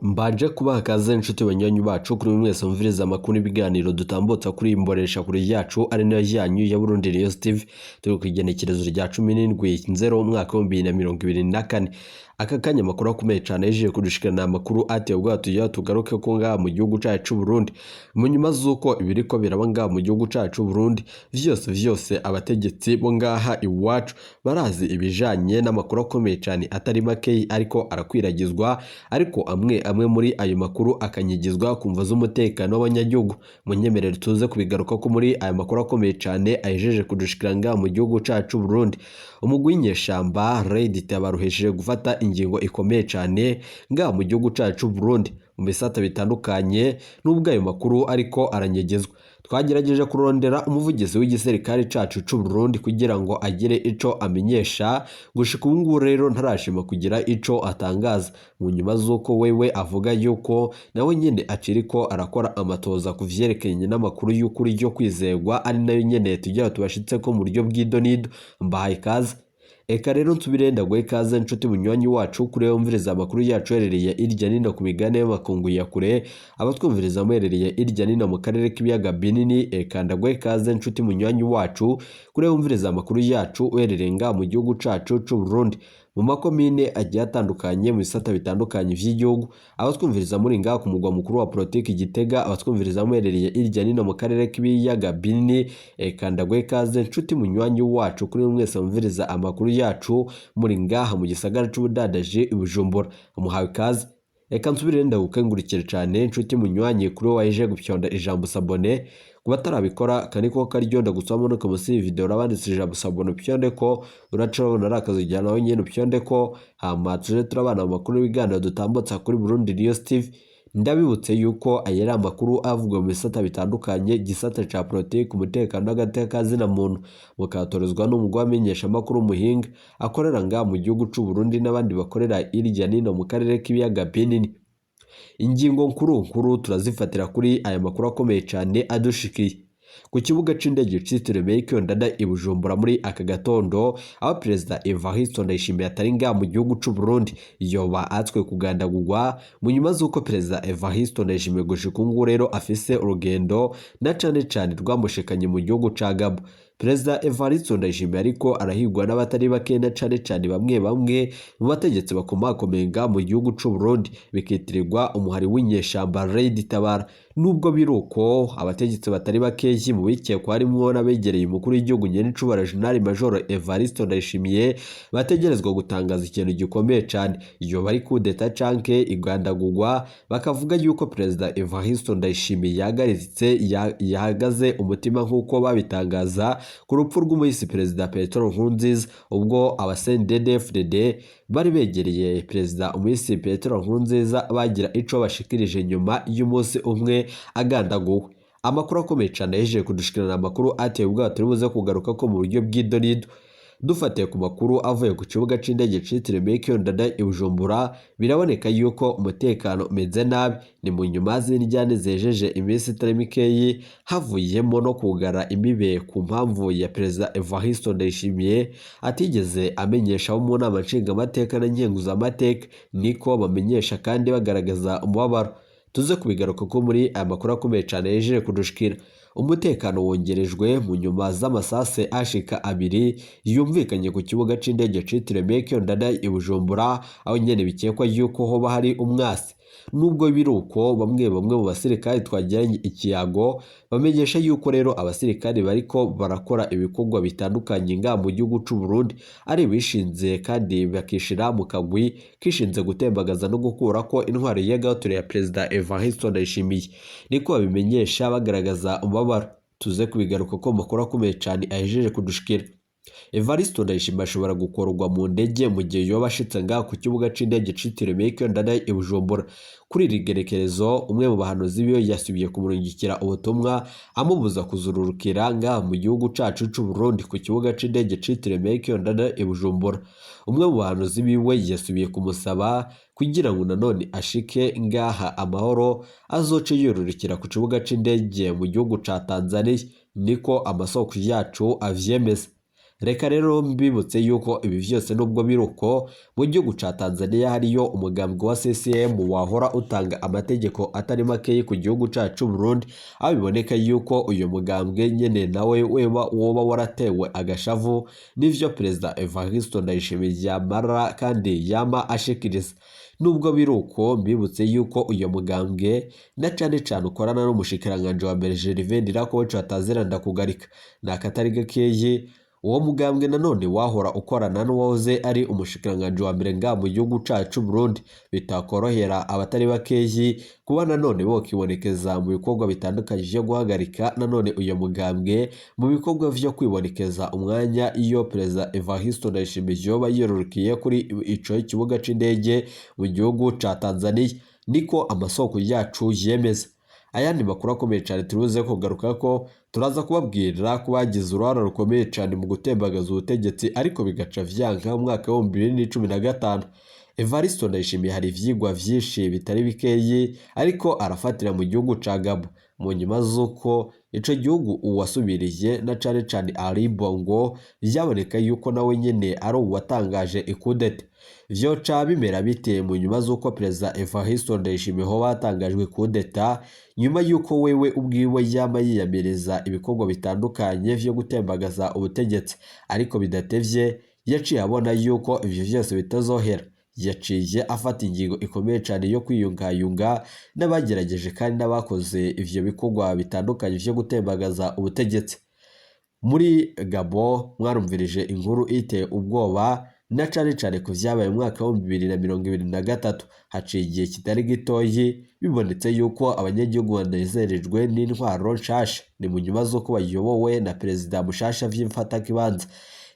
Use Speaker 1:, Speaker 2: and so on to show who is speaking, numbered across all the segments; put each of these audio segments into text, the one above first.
Speaker 1: Mbanje kubaha kaze nshuti banywanyi bacu, kuri mwese mumviriza amakuru n'ibiganiro dutambutsa kuri iyi mbonesha kure yacu, ari nayo yanyu ya Burundi News TV. Turi ku igenekerezo rya 17 Nzero, umwaka wa 2024. Aka kanya amakuru akomeye cane yaje kudushikirana, amakuru ateye ubwoba. Tugira tugaruke ko ngaha mu gihugu cacu c'u Burundi, mu nyuma z'uko ibiriko biraba ngaha mu gihugu cacu c'u Burundi vyose vyose, abategetsi bo ngaha iwacu barazi ibijanye n'amakuru akomeye cane atari makeyi ariko arakwiragizwa, ariko amwe amwe muri ayo makuru akanyigizwa ku mvo z'umutekano w'abanyagihugu. Munyemerere tuze kubigaruka ko muri aya makuru akomeye cane ahejeje kudushikira ngaha mu gihugu cacu c'u Burundi. Umugwi w'inyeshamba Red Tabara gufata ingingo ikomeye cane ngaha mu gihugu cacu c'u Burundi mu bisata bitandukanye, nubwo ayo makuru ariko aranyegezwa. Twagerageje kurondera umuvugizi w'igisirikare cacu c'u Burundi kugira ngo agire ico amenyesha. Gushika ubu ngubu rero ntarashima kugira ico atangaza, mu nyuma z'uko wewe avuga yuko nawe nyene akiriko arakora amatoza ku vyerekeranye n'amakuru y'ukuri yo kwizegwa, ari nayo nyene tugira tubashitse ko mu buryo bw'idonido. Mbahaye ikaze. Eka rero nsubire ndaguhe ikaze, nshuti munywanyi wacu, kuri wumviriza amakuru yacu uherereye irya nino ku migabane y'amakungu ya kure, abatwumviriza muherereye irya nino mu karere k'ibiyaga binini. Eka ndaguhe ikaze, nshuti munywanyi wacu, kuri wumviriza amakuru yacu uherereye ngaha mu gihugu cacu c'u Burundi, mu makomine agiye atandukanye, mu bisata bitandukanye vy'igihugu, abatwumviriza muri ngaha ku mugwa mukuru wa politiki Gitega, abatwumviriza muherereye irya nino mu karere k'ibiyaga binini. Eka ndaguhe ikaze, nshuti munywanyi wacu, kuri mwese mumviriza amakuru yacu muri ngaha mu gisagara c'ubudandaji i Bujumbura. Muhawe ikaze. Reka nsubire ndagukengurukire cane, nshuti munywanyi, kuri waje gupyonda ijambo s'abonner. Ku batarabikora, aka ko karyo ndagusaba manuka munsi y'iyi video, urabanditse ijambo s'abonner, upyonde ko uraca urabona ari akazu nawe nyene upyonde ko, hama tuje turabana mu makuru y'ibiganiro dutambutsa kuri Burundi News TV. Ndabibutse yuko aya ari amakuru avugwa mu bisata bitandukanye, gisata ca politiki, umutekano n'agateka zina muntu, mukatorezwa n'umugwi w'amenyeshamakuru muhinga akorera ngaha mu gihugu c'u Burundi n'abandi bakorera irya nino mu karere k'ibiyaga binini. Ingingo nkuru nkuru turazifatira kuri aya makuru akomeye cane adushikiye ku kibuga c'indege citiriwe Melchior Ndadaye i Bujumbura muri aka gatondo, aho Perezida Evariste Ndayishimiye atari ngaha mu gihugu c'u Burundi, yoba atswe kugandagurwa mu nyuma z'uko Perezida Evariste Ndayishimiye gushika ubu rero afise urugendo na cane cane rwamushikanye mu gihugu ca Gabon. Perezida Evariste Ndayishimiye ariko arahigwa n'abatari bake, na cane cane bamwe bamwe mu bategetsi bakomakomeye ngaha mu gihugu c'u Burundi, bikitirirwa umuhari w'inyeshamba Red Tabara. Nubwo biri uko, abategetsi batari bakeyi mu bikekwa harimwo n'abegereye umukuru w'igihugu nyenicubahiro Jenerali Major Evariste Ndayishimiye bategerezwa gutangaza ikintu gikomeye cane, iyo bari kudeta canke igandagurwa, bakavuga yuko Perezida Evariste Ndayishimiye yahagaritse yahagaze umutima, nk'uko babitangaza ku rupfu rw'umuhisi Perezida Petero Nkurunziza, ubwo aba CNDD-FDD bari begereye Perezida umuhisi Petero Nkurunziza bagira ico bashikirije nyuma y'umunsi umwe agandaguwe. Amakuru akomeye cane yahejeje kudushikirana, amakuru ateye ubwoba turi buze kugaruka ko mu buryo bw'idonido. Dufatiye ku makuru avuye ku kibuga c'indege citiriwe Melchior Ndadaye i Bujumbura, biraboneka yuko umutekano umeze nabi. Ni mu nyuma z'indyane zejeje iminsi itari mikeyi, havuyemo no kugara imbibe ku mpamvu ya Perezida Evariste Ndayishimiye atigeze amenyesha abo mu nama nshingamateka na nkenguzamateka, niko bamenyesha kandi bagaragaza umubabaro. Tuze kubigaruka ko muri aya makuru akomeye cane yejeje kudushikira. Umutekano wongerejwe mu nyuma z'amasase ashika abiri yumvikanye ku kibuga c'indege citiriwe Melchior Ndadaye i Bujumbura, aho nyene bikekwa yuko hoba hari umwasi. Nubwo biri uko, bamwe bamwe mu basirikare twagiranye ikiyago bamenyesha yuko rero abasirikare bariko barakora ibikorwa bitandukanye ngaha mu gihugu c'u Burundi ari bishinze kandi bakishira mu kagwi kishinze gutembagaza no gukurako intwaro y'agahotora ya Perezida Evariste Ndayishimiye, niko babimenyesha bagaragaza umubabaro. Tuze kubigaruka ko makuru akomeye cane ahejeje kudushikira. Evariste Ndayishimiye ashobora gukorwa mu ndege mu gihe yoba ashitse ngaha ku kibuga c'indege citiriwe Melchior Ndadaye i Bujumbura. Kuri iri gerekerezo, umwe mu bahanuzi biwe yasubiye kumurungikira ubutumwa amubuza kuzururukira ngaha mu gihugu cacu c'u Burundi ku kibuga c'indege citiriwe Melchior Ndadaye i Bujumbura. Umwe mu bahanuzi biwe yasubiye kumusaba kugira ngo nanone ashike ngaha amahoro, azoce yururukira ku kibuga c'indege mu gihugu ca Tanzania, niko amasoko yacu avyemeza. Reka rero mbibutse yuko ibi vyose nubwo biri uko, mu gihugu ca Tanzania hariyo umugambwe wa CCM wahora utanga amategeko atari makeyi ku gihugu cacu Burundi, aho biboneka yuko uyu mugambwe nyene nawe weba woba waratewe agashavu n'ivyo Perezida Evariste Ndayishimiye yamara kandi yama ashikiriza. Nubwo biri uko, mbibutse yuko uyu mugambwe na cane cane ukorana n'umushikiranganji wa mbere Gervais Ndirakobuca atazira ndakugarika, ni akatari gakeyi. Uwo mugambwe nanone wahora ukorana n'uwahoze ari umushikiranganji wa mbere ngaha mu gihugu cacu Burundi, bitakorohera abatari bakeyi kuba nanone bokibonekeza mu bikorwa bitandukanye vyo guhagarika nanone uyo mugambwe mu bikorwa vyo kwibonekeza umwanya iyo Perezida Evariste Ndayishimiye yoba yirurukiye kuri ico kibuga c'indege mu gihugu ca Tanzania, niko amasoko yacu yemeza. Ayandi makuru akomeye cyane turuze kugaruka ko turaza kubabwira ko bagize uruhare rukomeye cyane mu gutembagaza ubutegetsi ariko bigaca vyanka mu mwaka w'2015. Evariste Ndayishimiye hari ivyigwa vyinshi bitari bikeyi ariko arafatira mu gihugu ca Gabon mu nyuma z'uko ico gihugu uwasubiriye na cane cane Ali Bongo vyaboneka yuko nawe nyene ari uwatangaje ikudeta. Vyoca bimera bite mu nyuma z'uko Perezida Evariste Ndayishimiye hoba hatangajwe kudeta nyuma y'uko wewe ubwiwe yama yiyamiriza ibikorwa bitandukanye vyo gutembagaza ubutegetsi, ariko bidatevye yaciye abona yuko ivyo vyose bitazohera. Yaciye afata ingingo ikomeye cyane yo kwiyungayunga n'abagerageje kandi n'abakoze ivyo bikorwa bitandukanye vyo gutembagaza ubutegetsi. Muri Gabon mwarumvirije inkuru iteye ubwoba na cane cane ku vyabaye mu mwaka w'2023. Haciye igihe kitari gitoyi bibonetse yuko abanyagihugu banezerejwe n'intwaro nshasha, ni mu nyuma z'uko bayobowe na perezida mushasha vy'imfatakibanza.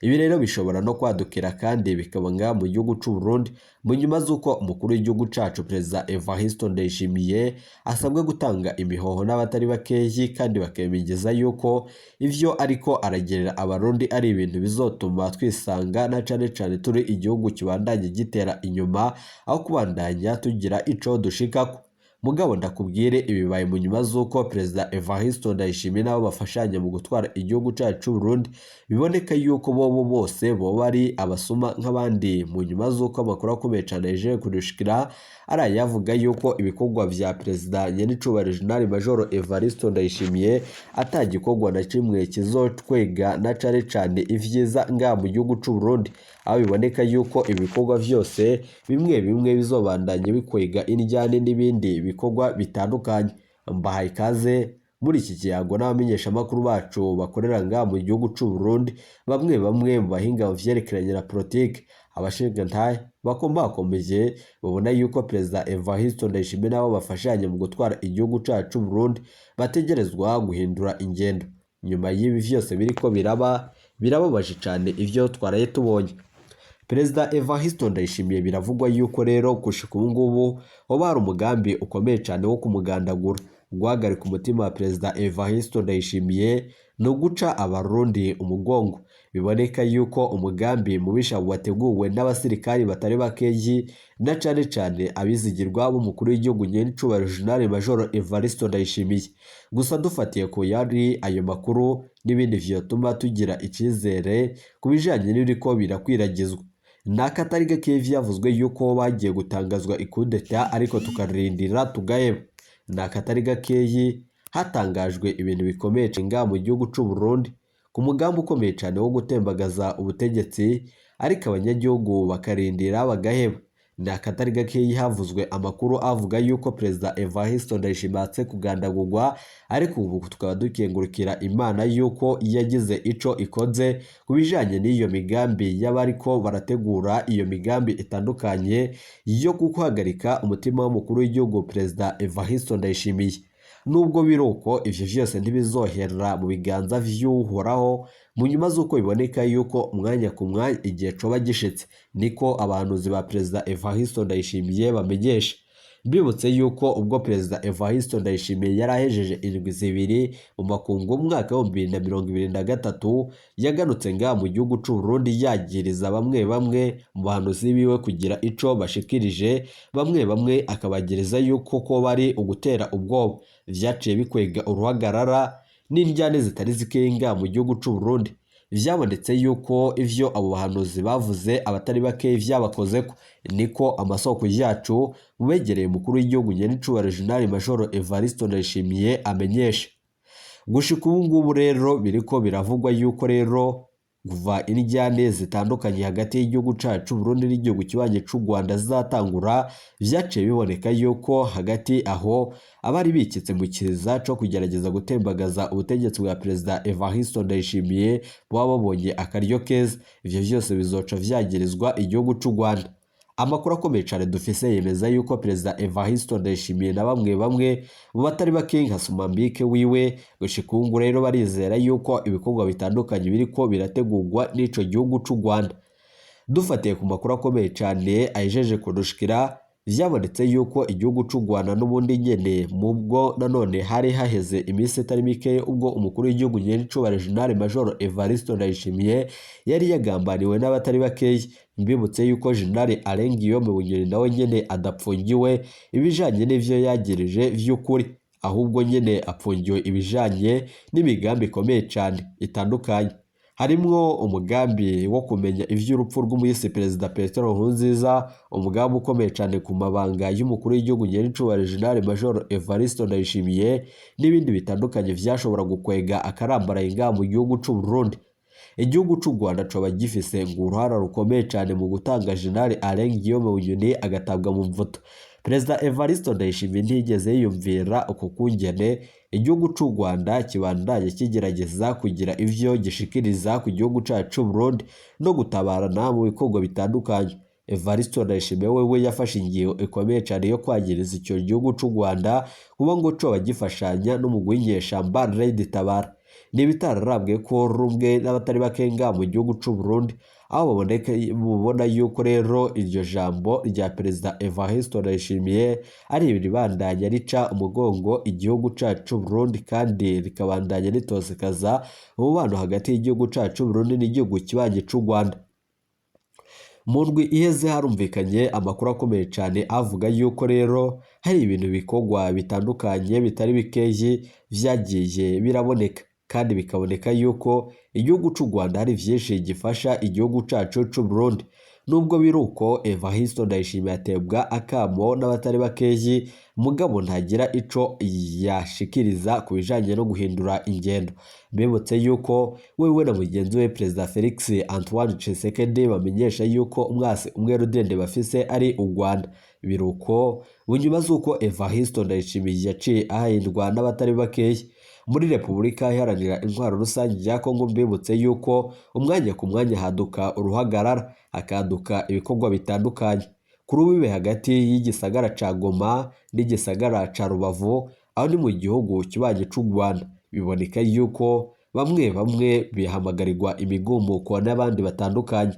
Speaker 1: Ibi rero bishobora no kwadukira kandi bikaba ngaha mu gihugu c'u Burundi mu nyuma z'uko umukuru w'igihugu cacu Perezida Evariste Ndayishimiye asabwe gutanga imihoho n'abatari bakeyi kandi bakemeza yuko ivyo ariko aragerera abarundi ari ibintu bizotuma twisanga na cane cane turi igihugu kibandanye gitera inyuma aho kubandanya tugira ico dushikako. Mugabo ndakubwire ibibaye mu nyuma z'uko Perezida Evariste Ndayishimiye n'abo bafashanya mu gutwara igihugu cacu c'u Burundi biboneka yuko bobo bose boba ari abasuma nk'abandi, mu nyuma z'uko amakuru akomeye cane yaje kudushikira ari ayavuga yuko ibikorwa vya Perezida Nyenicubahiro Jenerali Majoro Evariste Ndayishimiye ata gikorwa na kimwe kizotwega na cane cane ivyiza ngaha mu gihugu c'u Burundi, aho biboneka yuko ibikorwa vyose bimwe bimwe bizobandanya bikwega indyane n'ibindi bikorwa bitandukanye. Mbahaye ikaze muri iki kiyago n'abamenyeshamakuru bacu bakorera ngaha mu gihugu c'u Burundi, bamwe bamwe mu bahinga mu vyerekeranye na politike, abashingantahe bakomakomeje babona yuko Perezida Evariste Ndayishimiye n'abo bafashanya mu gutwara igihugu cacu c'u Burundi bategerezwa guhindura ingendo. Nyuma y'ibi vyose biriko biraba, birababaje cane ivyo twaraye tubonye. Perezida Evariste Ndayishimiye biravugwa yuko rero gushika ubu ngubu hoba hari umugambi ukomeye cane wo kumugandagura. Guhagarika umutima wa Perezida Evariste Ndayishimiye ni uguca abarundi umugongo. Biboneka yuko umugambi mubisha wateguwe n'abasirikari batari bakeyi na cane cane abizigirwa b'umukuru w'igihugu Nyenicubahiro Jenerali Majoro Evariste Ndayishimiye. Gusa dufatiye ku yari ayo makuru n'ibindi vyotuma tugira icizere ku bijanye n'ibiriko birakwiragizwa. N'akatari gake vyavuzwe yuko bagiye gutangazwa ikudeta ariko tukarindira tugaheba. N'akatari gakeyi hatangajwe ibintu bikomeye ngaha mu gihugu c'u Burundi ku mugambi ukomeye cane wo gutembagaza ubutegetsi, ariko abanyagihugu bakarindira bagaheba. N'akatari gakeyi havuzwe amakuru avuga yuko Perezida Evariste Ndayishimiye atse kugandagurwa, ariko ubu tukaba dukengurukira Imana yuko yagize ico ikoze ku bijanye n'iyo migambi y'abariko barategura iyo migambi itandukanye yo guhagarika umutima w'umukuru w'igihugu Perezida Evariste Ndayishimiye. Nubwo biri uko, ivyo vyose ntibizohera mu biganza vy'Uhoraho mu nyuma z'uko biboneka yuko umwanya ku mwanya igihe coba gishitse, niko abahanuzi ba Perezida Evariste Ndayishimiye bamenyesha. Mbibutse yuko ubwo Perezida Evariste Ndayishimiye yari ahejeje indwi zibiri mu makungu mu mwaka w'2023, yagarutse ngaha mu gihugu c'u Burundi yagiriza bamwe bamwe mu bahanuzi biwe kugira ico bashikirije, bamwe bamwe akabagiriza yuko ko bari ugutera ubwoba. Vyaciye bikwega uruhagarara n'indyane zitari zikeyi ngaha mu gihugu c'u Burundi. Vyabonetse yuko ivyo abo bahanuzi bavuze abatari bake vyabakozeko. Niko amasoko yacu mu begereye umukuru w'igihugu nyenicubahiro Jenerali Majoro Evariste Ndayishimiye amenyesha. Gushika ubu ngubu rero biriko biravugwa yuko rero kuva indyane zitandukanye hagati y'igihugu cacu Burundi n'igihugu kibanyi c'u Rwanda zizatangura, vyaciye biboneka yuko hagati aho abari bikitse mu kiza co kugerageza gutembagaza ubutegetsi bwa Perezida Evariste Ndayishimiye baba babonye akaryo keza. Ivyo vyose bizoca vyagirizwa igihugu c'u Rwanda. Amakuru akomeye cane dufise yemeza yuko Perezida Evariste Ndayishimiye na bamwe bamwe mu batari bake nka Sumambike wiwe, gushika ubu rero barizera yuko ibikorwa bitandukanye biriko birategurwa n'ico gihugu c'u Rwanda. Dufatiye ku makuru akomeye cane ahejeje kudushikira, vyabonetse yuko igihugu c'u Rwanda n'ubundi nyene mubwo nanone hari haheze iminsi itari mike ubwo umukuru w'igihugu nyenicubahiro Jenerali Majoro Evariste Ndayishimiye yari yagambaniwe n'abatari bakeyi. Mbibutse yuko Jenerali Alain Guillaume Bunyoni nawe nyene adapfungiwe ibijanye n'ivyo yagirije vy'ukuri, ahubwo nyene apfungiwe ibijanye n'imigambi ikomeye cane itandukanye, harimwo umugambi wo kumenya ivy'urupfu rw'umuyisi Perezida Petero Nkurunziza, umugambi ukomeye cane ku mabanga y'umukuru w'igihugu nyenicubahiro Jenerali Majoro Evariste Ndayishimiye, n'ibindi bitandukanye vyashobora gukwega akarambaraye ngaha mu gihugu c'u Burundi. Igihugu c'u Rwanda coba gifise ngo uruhara rukomeye cane mu gutanga Jenerali Alain Guillaume Bunyoni agatabwa mu mvuto. Perezida Evariste Ndayishimiye ntiyigeze yiyumvira uko kungene igihugu c'u Rwanda kibandanye kigerageza kugira ivyo gishikiriza ku gihugu cacu c'u Burundi no gutabarana mu bikorwa bitandukanye. Evariste Ndayishimiye wewe yafashe ingingo ikomeye cane yo kwagiriza ico gihugu c'u Rwanda kuba ngo coba gifashanya n'umugwi w'inyeshamba Red Tabara. Ni ibitararabwe ko rumwe n'abatari bake ngaha mu gihugu c'u Burundi, aho baboneka mubona yuko rero iryo jambo rya Perezida Evariste Ndayishimiye ari iribandanya rica umugongo igihugu cacu c'u Burundi, kandi rikabandanya ritosekaza umubano hagati y'igihugu cacu c'u Burundi n'igihugu kibanyi c'u Rwanda. Mu ndwi iheze harumvikanye amakuru akomeye cane avuga yuko rero hari ibintu bikorwa bitandukanye bitari bikeyi vyagiye biraboneka, kandi bikaboneka yuko igihugu c'u Rwanda hari vyinshi gifasha igihugu cacu c'u Burundi. Nubwo biri uko, Evariste Ndayishimiye atebwa akamo n'abatari bakeyi, mugabo ntagira ico yashikiriza ku bijanye no guhindura ingendo. Bibutse yuko wewe na mugenzi we Perezida Felix Antoine Tshisekedi bamenyesha yuko umwasi umwe rudende bafise ari u Rwanda. Biruko bunyuma z'uko Evariste Ndayishimiye yaciye ahahindwa n'abatari bakeyi muri Repubulika Iharanira Intwaro Rusange ya Kongo. Mbibutse yuko umwanya ku mwanya haduka uruhagarara, hakaduka ibikorwa bitandukanye kuri ubu hagati y'igisagara ca Goma n'igisagara ca Rubavu, aho ni mu gihugu kibanyi c'u Rwanda. Biboneka yuko bamwe bamwe bihamagarirwa imigumuko n'abandi batandukanye.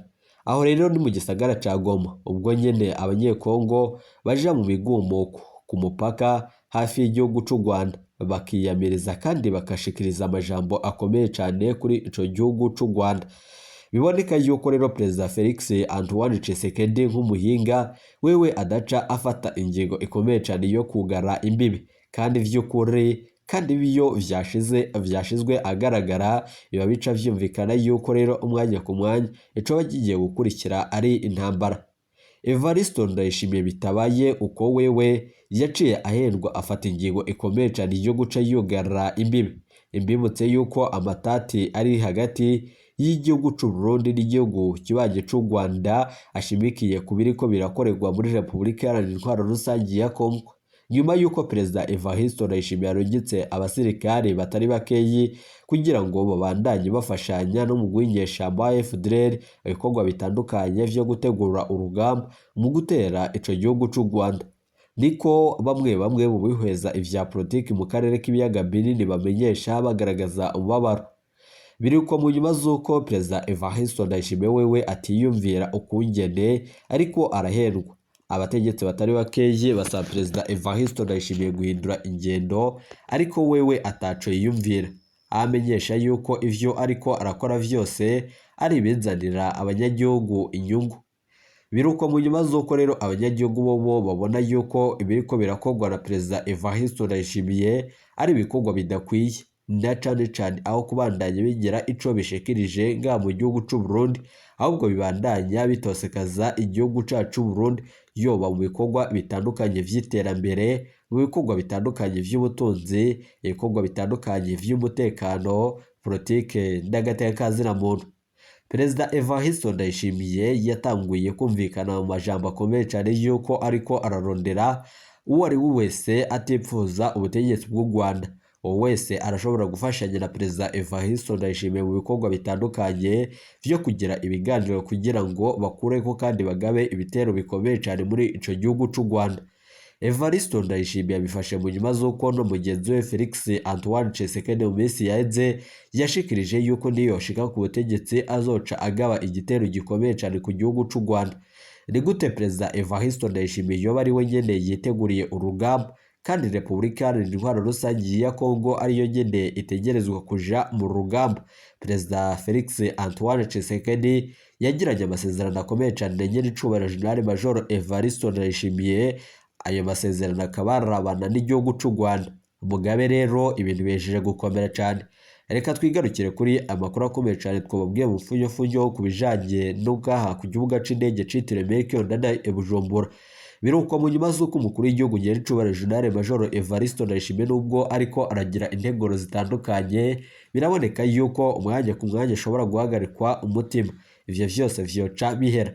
Speaker 1: Aho rero ni mu gisagara ca Goma, ubwo nyene abanyekongo baja mu migumuko ku mupaka hafi y'igihugu c'u Rwanda, bakiyamiriza kandi bakashikiriza amajambo akomeye cane kuri ico gihugu c'u Rwanda. Biboneka yuko rero Perezida Felix Antoine Tshisekedi nk'umuhinga wewe adaca afata ingingo ikomeye cane yo kugara imbibi, kandi vy'ukuri kandi iyo vyashizwe agaragara biba bica vyumvikana yuko rero umwanya ku mwanya icoba kigiye gukurikira ari intambara. Evariste Ndayishimiye bitabaye uko, wewe yaciye ahendwa afata ingingo ikomeye cane yo guca yugara imbibi. Imbibutse yuko amatati ari hagati y'igihugu c'u Burundi n'igihugu kibanyi c'u Rwanda ashimikiye ku biriko birakorerwa muri Repubulika Iharanira Intwaro Rusange ya Kongo. Nyuma y'uko Perezida Evariste Ndayishimiye arungitse abasirikare batari bakeyi kugira ngo babandanye bafashanya no mu w'inyeshamba wa FDLR ibikorwa bitandukanye vyo gutegura urugamba mu gutera ico gihugu c'u Rwanda. Niko bamwe bamwe mu bihweza ivya politiki mu karere k'ibiyaga binini bamenyesha bagaragaza umubabaro. Biriko mu nyuma z'uko Perezida Evariste Ndayishimiye wewe atiyumvira ukungene ariko arahendwa. Abategetsi batari bakeyi basaba Perezida Evariste Ndayishimiye guhindura ingendo, ariko wewe ataco yiyumvira. Amenyesha yuko ivyo ariko arakora vyose ari ibizanira abanyagihugu inyungu. Biruko mu nyuma z'uko rero abanyagihugu bobo babona yuko ibiriko birakorwa na Perezida Evariste Ndayishimiye ari ibikorwa bidakwiye. Na cane cane aho kubandanya bigira ico bishikirije ngaha mu gihugu c'u Burundi, ahubwo bibandanya bitosekaza igihugu cacu c'u Burundi, yoba mu bikorwa bitandukanye vy'iterambere, mu bikorwa bitandukanye vy'ubutunzi, ibikorwa bitandukanye vy'umutekano, politike n'agateka ka zina muntu. Perezida Evariste Ndayishimiye yatanguye kumvikana mu majambo akomeye cane yuko ariko ararondera uwo ari we wese atipfuza ubutegetsi bw'u Rwanda. Uwo wese arashobora gufashanya na Perezida Evariste Ndayishimiye mu bikorwa bitandukanye vyo kugira ibiganiro kugira ngo bakureko kandi bagabe ibitero bikomeye cane muri ico gihugu c'u Rwanda. Evariste Ndayishimiye yabifashe mu nyuma z'uko no mugenzi we Felix Antoine Tshisekedi mu minsi yaheze yashikirije yuko niyoshika ku butegetsi azoca agaba igitero gikomeye cane ku gihugu c'u Rwanda. Ni gute Perezida Evariste Ndayishimiye yoba ari we nyene yiteguriye urugamba kandi Repubulika Iharanira Intwaro Rusange ya Kongo ariyo nyene itegerezwa kuja mu rugamba? Perezida Felix Antoine Tshisekedi yagiranye amasezerano akomeye cane na nyenicubahiro General Major Evariste Ndayishimiye, ayo masezerano akaba arabana n'igihugu c'u Rwanda. Mugabe rero ibintu bihejeje gukomera cane. Reka twigarukire kuri amakuru akomeye cane twababwiye mu mfunyofunyo ku bijanye n'ubwaha ku kibuga c'indege citiriwe Melchior Ndadaye i Bujumbura. Biruko mu nyuma z'uko umukuru w'igihugu nyenicubahiro General Major Evariste Ndayishimiye nubwo ariko aragira integuro zitandukanye, biraboneka yuko umwanya ku mwanya ashobora guhagarikwa umutima. Ivyo vyose vyoca bihera.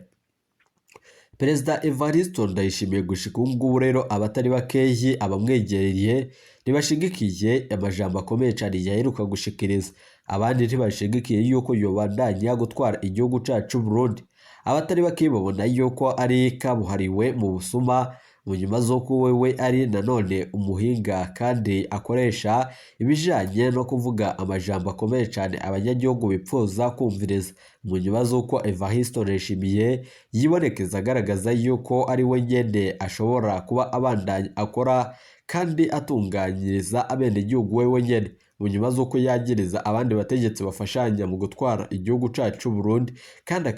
Speaker 1: Perezida Evariste Ndayishimiye gushika ubu ngubu rero abatari bakeyi abamwegereye ntibashigikiye amajambo akomeye cane yaheruka gushikiriza, abandi ntibashigikiye yuko yobandanya gutwara igihugu cacu Burundi. Abatari bakeyi babona yuko ari kabuhariwe mu busuma, mu nyuma z'uko wewe ari nanone umuhinga kandi akoresha ibijanye no kuvuga amajambo akomeye cane abanyagihugu bipfuza kumviriza. Mu nyuma z'uko Evariste Ndayishimiye yibonekeza agaragaza yuko ari we nyene ashobora kuba abandanya akora kandi atunganyiriza abenegihugu wewe nyene, mu nyuma z'uko yagiriza abandi bategetsi bafashanya mu gutwara igihugu cacu c'u Burundi kandi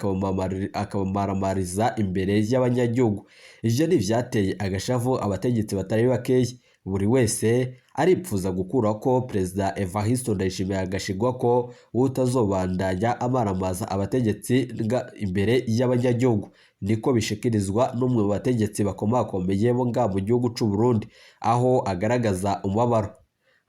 Speaker 1: akabamaramariza imbere y'abanyagihugu. Ivyo ni ivyateye agashavu abategetsi batari bakeyi, buri wese aripfuza gukurako Perezida Evariste Ndayishimiye agashigwako utazobandanya amaramaza abategetsi imbere y'abanyagihugu. Niko bishikirizwa n'umwe mu bategetsi bakomakomeye bo ngaha mu gihugu c'u Burundi, aho agaragaza umubabaro.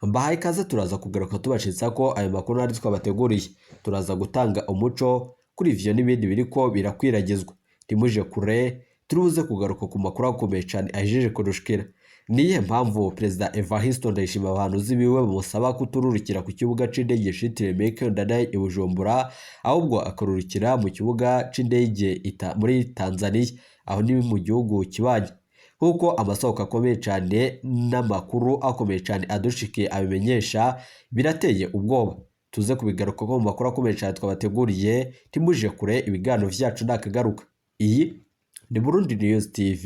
Speaker 1: Mbahaye ikaze, turaza kugaruka tubashitsa ko ayo makuru nari twabateguriye. Turaza gutanga umuco kuri ivyo n'ibindi biriko birakwiragizwa. Ntimuje kure, turibuze kugaruka ku makuru akomeye cane ahejeje kurushikira. Niyihe mpamvu Perezida Evariste Ndayishimiye abahanuzi biwe bamusaba kutururukira ku kibuga c'indege citiriwe Melchior Ndadaye i Bujumbura, ahubwo akarurukira mu kibuga c'indege muri Tanzania, aho ni mu gihugu kibanyi? Nk'uko amasoko akomeye cane n'amakuru akomeye cane adushikiye abimenyesha, birateye ubwoba. Tuze kubigarukako mu makuru akomeye cane twabateguriye. Ntimuje kure, ibiganiro vyacu nakagaruka. Iyi ni Burundi News TV.